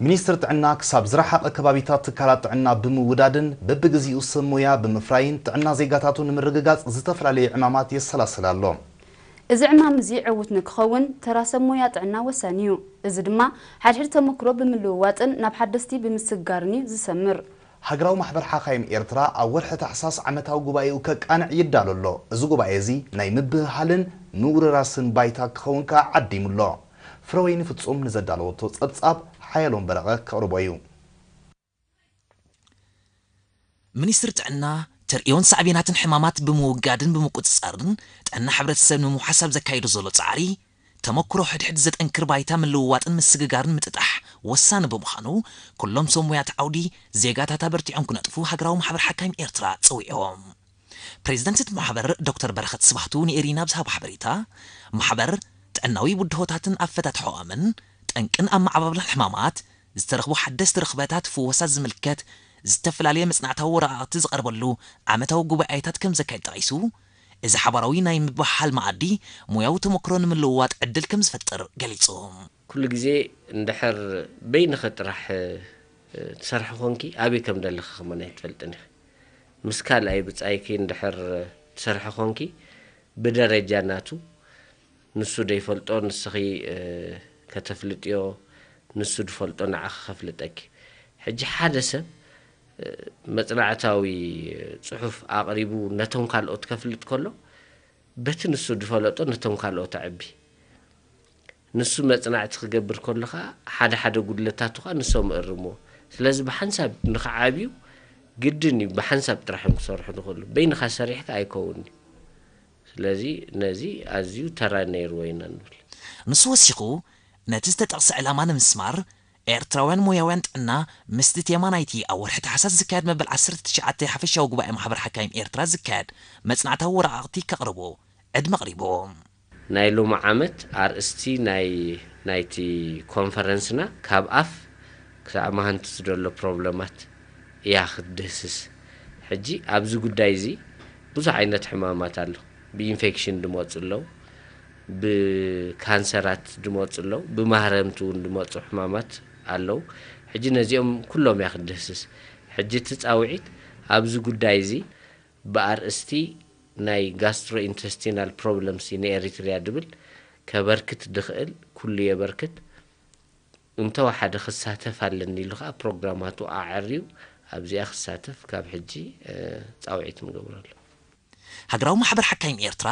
ሚኒስትር ጥዕና ክሳብ ዝረሓቐ ከባቢታት ትካላት ጥዕና ብምውዳድን በብግዚኡ ሰብ ሞያ ብምፍራይን ጥዕና ዜጋታቱ ንምርግጋጽ ዝተፈላለዩ ዕማማት የሰላስል ኣሎ። እዚ ዕማም እዚ ዕዉት ንክኸውን ተራ ሰብ ሞያ ጥዕና ወሳኒ እዩ። እዚ ድማ ሓድሕድ ተመክሮ ብምልውዋጥን ናብ ሓደስቲ ብምስግጋርን እዩ ዝሰምር። ሃገራዊ ማሕበር ሓካይም ኤርትራ ኣብ ወርሒ ታሕሳስ ዓመታዊ ጉባኤኡ ከቃንዕ ይዳሎ ኣሎ። እዚ ጉባኤ እዚ ናይ ምብህሃልን ምውርራስን ባይታ ክኸውን ከኣ ዓዲሙ ኣሎ። ፍረወይኒ ፍጹም ንዘዳለወቶ ጸብጻብ ሓየሎም በረቐ ከቕርቦ እዩ። ሚኒስትሪ ጥዕና ተርእዮን ሳዕቤናትን ሕማማት ብምውጋድን ብምቁጽጻርን ጥዕና ሕብረተሰብ ንምውሓስ ኣብ ዘካይዶ ዘሎ ጻዕሪ ተመክሮ ሕድሕድ ዘጠንክር ባይታ ምልውዋጥን ምስግጋርን ምጥጣሕ ወሳኒ ብምዃኑ ኩሎም ሰብ ሞያት ዓውዲ ዜጋታት ኣበርቲዖም ክነጥፉ ሃገራዊ ማሕበር ሓካይም ኤርትራ ጸዊዕዎም። ፕሬዚደንት እቲ ማሕበር ዶክተር በረኸት ስባህቱ ንኤሪና ብዝሃቦ ሓበሬታ፣ ማሕበር ጥዕናዊ ብድሆታትን ኣፈታትሖኦምን፣ ጠንቅን ኣመዓባብላን ሕማማት፣ ዝተረኽቡ ሓደስቲ ርኽበታት ፍወሳ ዝምልከት ዝተፈላለየ መጽናዕታዊ ወረቓቕቲ ዝቐርበሉ ዓመታዊ ጉባኤታት ከም ዘካየድ ጠቒሱ፣ እዚ ሓባራዊ ናይ ምብህሃል መኣዲ ሞያዊ ተመክሮ ንምልውዋጥ ዕድል ከም ዝፈጥር ገሊጹ። ኩሉ ግዜ እንድሕር በይንኺ ጥራሕ ትሰርሒ ኾንኪ ኣበይ ከም ደለኺ ከማን ኣይትፈልጥን ኢኺ። ምስ ካልኣይ ብጻይኪ እንድሕር ትሰርሒ ኾንኪ ብደረጃ ናቱ ንሱ ደይፈልጦ ንስኺ ከተፍልጥዮ ንሱ ድፈልጦ ንዓኺ ከፍልጠኪ። ሕጂ ሓደ ሰብ መጽናዕታዊ ጽሑፍ ኣቕሪቡ ነቶም ካልኦት ከፍልጥ ከሎ በቲ ንሱ ድፈለጦ ነቶም ካልኦት ኣዕቢ። ንሱ መጽናዕቲ ክገብር ከሎ ኸኣ ሓደ ሓደ ጉድለታቱ ኸኣ ንሶም እእርምዎ። ስለዚ ብሓንሳብ ንኽዓብዩ ግድን እዩ ብሓንሳብ ጥራሕ እዮም ክሰርሑ ዝኽእሉ። በይንኻ ሰሪሕካ ኣይከውንን እዩ። ስለዚ ነዚ ኣዝዩ ተራ ነይርዎ ኢና ንብል። ንሱ ወሲኹ ነቲ ዝተጠቕሰ ዕላማ ንምስማር ኤርትራውያን ሞያውያን ጥዕና ምስቲ ቴማ ናይቲ ኣብ ወርሒ ታሕሳስ ዝካየድ መበል ዓሰርተ ትሽዓተ ሓፈሻዊ ጉባኤ ማሕበር ሓካይም ኤርትራ ዝካየድ መጽናዕታዊ ወረቓቕቲ ከቕርቡ ዕድመ ኣቕሪቡ። ናይ ሎሚ ዓመት ኣርእስቲ ናይ ናይቲ ኮንፈረንስና ካብ ኣፍ ክሳዕ ማህንቲ ዝደሎ ፕሮብለማት እያ ክትድህስስ። ሕጂ ኣብዚ ጉዳይ እዚ ብዙሕ ዓይነት ሕማማት ኣሎ። ብኢንፌክሽን ዝመፁ ኣለዉ፣ ብካንሰራት ዝመፁ ኣለዉ፣ ብማህረምቲ እውን ዝመፁ ሕማማት ኣለዉ። ሕጂ ነዚኦም ኩሎም እያ ክትድህስስ። ሕጂ እቲ ፃውዒት ኣብዚ ጉዳይ እዚ ብኣርእስቲ ናይ ጋስትሮኢንተስቲናል ፕሮብለምስ ኢን ኤሪትሪያ ዝብል ከበርክት ዝኽእል ኩሉ የበርክት፣ እንተወሓደ ክሳተፍ ኣለኒ ኢሉ ከዓ ፕሮግራማቱ ኣዐርዩ ኣብዚኣ ክሳተፍ ካብ ሕጂ ፃውዒት ንገብረሉ። ሃገራዊ ማሕበር ሓካይም ኤርትራ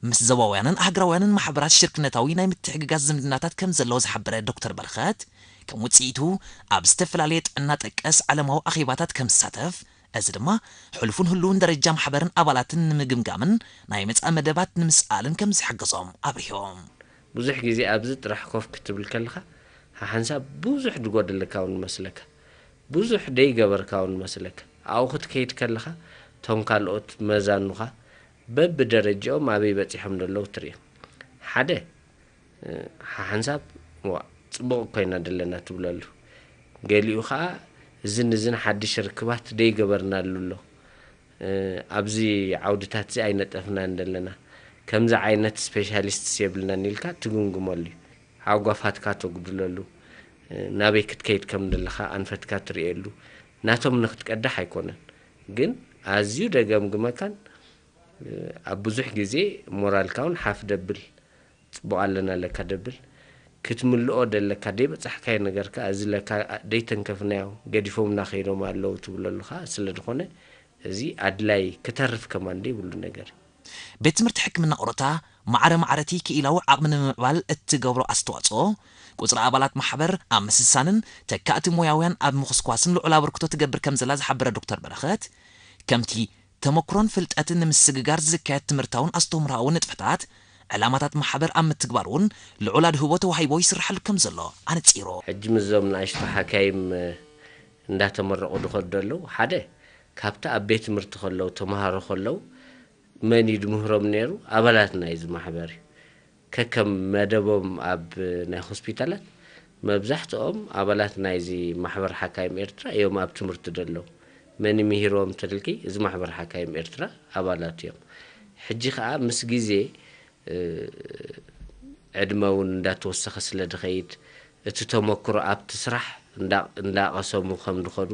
ምስ ዞባውያንን ኣህግራውያንን ማሕበራት ሽርክነታዊ ናይ ምትሕግጋዝ ዝምድናታት ከም ዘለዎ ዝሓበረ ዶክተር በረኸት፣ ከም ውፅኢቱ ኣብ ዝተፈላለየ ጥዕና ጠቀስ ዓለማዊ ኣኼባታት ከም ዝሳተፍ፣ እዚ ድማ ሕሉፍን ህሉውን ደረጃ ማሕበርን ኣባላትን ንምግምጋምን ናይ መጻኢ መደባት ንምስኣልን ከም ዝሕግዞም ኣብሪሆም። ብዙሕ ግዜ ኣብዚ ጥራሕ ኮፍ ክትብል ከለኻ ሓሓንሳብ ብዙሕ ዝጎደለካ እውን መስለካ፣ ብዙሕ ደይገበርካ እውን መስለካ። ኣብኡ ክትከይድ ከለኻ እቶም ካልኦት መዛኑኻ በብደረጅኦም ኣበይ በጺሖም ዘለዉ ትርኢ። ሓደ ሓሓንሳብ ዋእ ጽቡቕ እኮ ኢና ደለና ትብለሉ። ገሊኡ ኸኣ እዝን እዝን ሓድሽ ርክባት ደይገበርናሉ ኣሎ። ኣብዚ ዓውድታት እዚ ኣይነጠፍናን ደለና። ከምዚ ዓይነት ስፔሻሊስትስ የብልናን ኢልካ ትግምግመሉ እዩ። ሃጓፋትካ ተጉድለሉ፣ ናበይ ክትከይድ ከም ዘለኻ ኣንፈትካ ትርእየሉ፣ ናቶም ንኽትቀዳሕ ኣይኮነን፣ ግን ኣዝዩ ደገምግመካን ኣብ ብዙሕ ግዜ ሞራልካ እውን ሓፍ ደብል፣ ጽቡቕ ኣለና ለካ ደብል፣ ክትምልኦ ደለካ ደይበጻሕካዮ ነገር ከኣ እዚ ለካ ደይተንከፍናዮ ገዲፎምና ከይዶም ኣለዉ ትብለሉ ከኣ ስለ ዝኾነ እዚ ኣድላይ ክተርፍ ከማን ደይብሉ ነገር እዩ። ቤት ትምህርቲ ሕክምና ኦሮታ ማዕረ ማዕረቲ ክኢላዊ ዓቕሚ ንምምዕባል እትገብሮ ኣስተዋፅኦ፣ ቁፅሪ ኣባላት ማሕበር ኣብ ምስሳንን ተካእቲ ሞያውያን ኣብ ምኹስኳስን ልዑል ኣበርክቶ ትገብር ከም ዘላ ዝሓበረ ዶክተር በረኸት፣ ከምቲ ተመክሮን ፍልጠትን ንምስግጋር ዝካየድ ትምህርታውን ኣስተምህሮኣውን ንጥፈታት፣ ዕላማታት ማሕበር ኣብ ምትግባር እውን ልዑል ኣድህቦ ተዋሂቦ ይስርሓሉ ከም ዘሎ ኣነፂሩ። ሕጂ ምስዞም ንኣሽቱ ሓካይም እንዳተመረቑ ዝኸዱ ዘለዉ ሓደ ካብቲ ኣብ ቤት ትምህርቲ ከለዉ ተምሃሮ ከለዉ መን እዩ ዝምህሮም ነይሩ? ኣባላት ናይዚ ማሕበር እዩ። ከከም መደቦም ኣብ ናይ ሆስፒታላት መብዛሕትኦም ኣባላት ናይዚ ማሕበር ሓካይም ኤርትራ እዮም ኣብ ትምህርቲ ዘለዉ። መን እዩ ምሂርዎም ትልኪ? እዚ ማሕበር ሓካይም ኤርትራ ኣባላት እዮም። ሕጂ ከኣ ምስ ግዜ ዕድመ እውን እንዳተወሰኸ ስለ ዝኸይድ እቲ ተመክሮ ኣብቲ ስራሕ እንዳቐሰሙ ከም ድኸዱ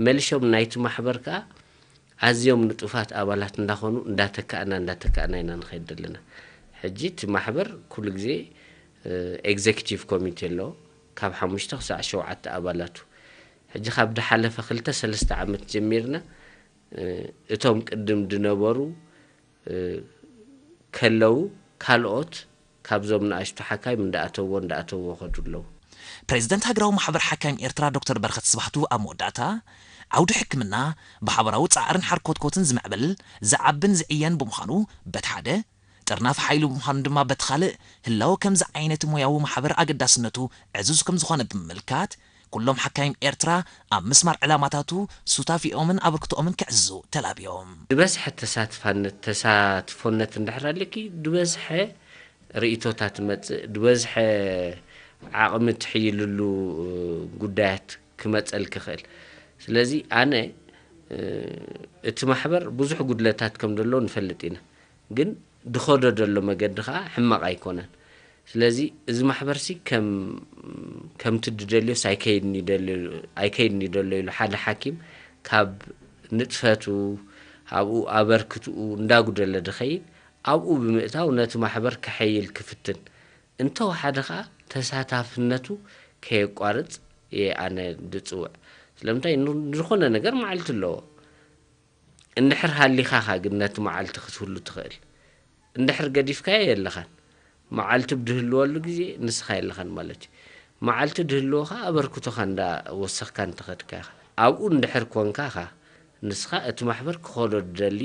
መሊሾም ናይቲ ማሕበር ከዓ ኣዝዮም ንጡፋት ኣባላት እንዳኾኑ እንዳተካእና እንዳተካእና ኢና ንኸይድ ዘለና። ሕጂ እቲ ማሕበር ኩሉ ግዜ ኤግዜኪቲቭ ኮሚቴ ኣለዎ፣ ካብ ሓሙሽተ ክሳዕ ሸውዓተ ኣባላቱ። ሕጂ ካብ ድሓለፈ ክልተ ሰለስተ ዓመት ጀሚርና እቶም ቅድም ድነበሩ ከለዉ ካልኦት ካብዞም ንኣሽቱ ሓካይም እንዳኣተዎ እንዳኣተዎ ከዱ ኣለዉ። ፕሬዚደንት ሃገራዊ ማሕበር ሓካይም ኤርትራ ዶክተር በረኸት ስባህቱ ኣብ መወዳእታ፣ ዓውዲ ሕክምና ብሓበራዊ ጻዕርን ሓርኮትኮትን ዝምዕብል፣ ዝዓብን ዝዕየን ብምዃኑ በቲ ሓደ፣ ጥርናፍ ሓይሉ ብምዃኑ ድማ በቲ ካልእ፣ ህላወ ከምዚ ዓይነት ሞያዊ ማሕበር ኣገዳስነቱ ዕዙዝ ከም ዝኾነ ብምምልካት፣ ኩሎም ሓካይም ኤርትራ ኣብ ምስማር ዕላማታቱ ሱታፊኦምን ኣበርክቶኦምን ከዕዝዙ ተላብዮም። ዝበዝሐ ተሳትፋነት ተሳትፎነት እንድሕር ኣለኪ ዝበዝሐ ርእቶታት ትመጽእ ዝበዝሐ ዓቕሚ ትሕይልሉ ጉዳያት ክመጸልኪ ይኽእል። ስለዚ ኣነ እቲ ማሕበር ብዙሕ ጉድለታት ከም ዘሎ ንፈልጥ ኢና፣ ግን ድኸዶ ዘሎ መገዲ ከዓ ሕማቕ ኣይኮነን። ስለዚ እዚ ማሕበርሲ ከም ከምቲ ድደልዮስ ኣይከይድን እዩ ደሎ- ኣይከይድን እዩ ደሎ ኢሉ ሓደ ሓኪም ካብ ንጥፈቱ ኣብኡ ኣበርክትኡ እንዳጉደለ ድኸይድ ኣብኡ ብምእታው ነቲ ማሕበር ከሐይል ክፍትን እንተወሓደ ከዓ ተሳታፍነቱ ከየቋርጽ እየ ኣነ ድጽውዕ። ስለምንታይ ን- ንዝኾነ ነገር መዓልቲ ኣለዎ። እንድሕር ሃሊኻ ኢኻ ግን ነቲ መዓልቲ ክትህሉ ትኽእል። እንድሕር ገዲፍካዮ የለኻን። መዓልቲ ብድህልወሉ ግዜ ንስኻ የለኻን ማለት እዩ። መዓልቲ ድህልዎ ኸዓ ኣበርክቶኻ እንዳ ወሰኽካ እንተኸድካ ኢኻ። ኣብኡ እንድሕር ኮንካ ኸዓ ንስኻ እቲ ማሕበር ክኸዶ ድደሊ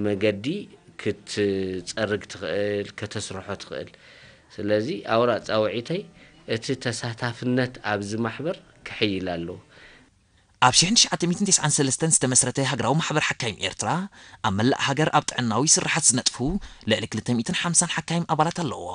መገዲ ክትጸርግ ትኽእል፣ ከተስርሖ ትኽእል። ስለዚ ኣውራ ጻውዒተይ እቲ ተሳታፍነት ኣብዚ ማሕበር ክሕይል ኣለዎ። ኣብ ሽሕን ትሽዓተ ሚእትን ተስዓን ሰለስተን ዝተመስረተ ሃገራዊ ማሕበር ሓካይም ኤርትራ ኣብ መላእ ሃገር ኣብ ጥዕናዊ ስርሓት ዝነጥፉ ልዕሊ ክልተ ሚእትን ሓምሳን ሓካይም ኣባላት ኣለዎ።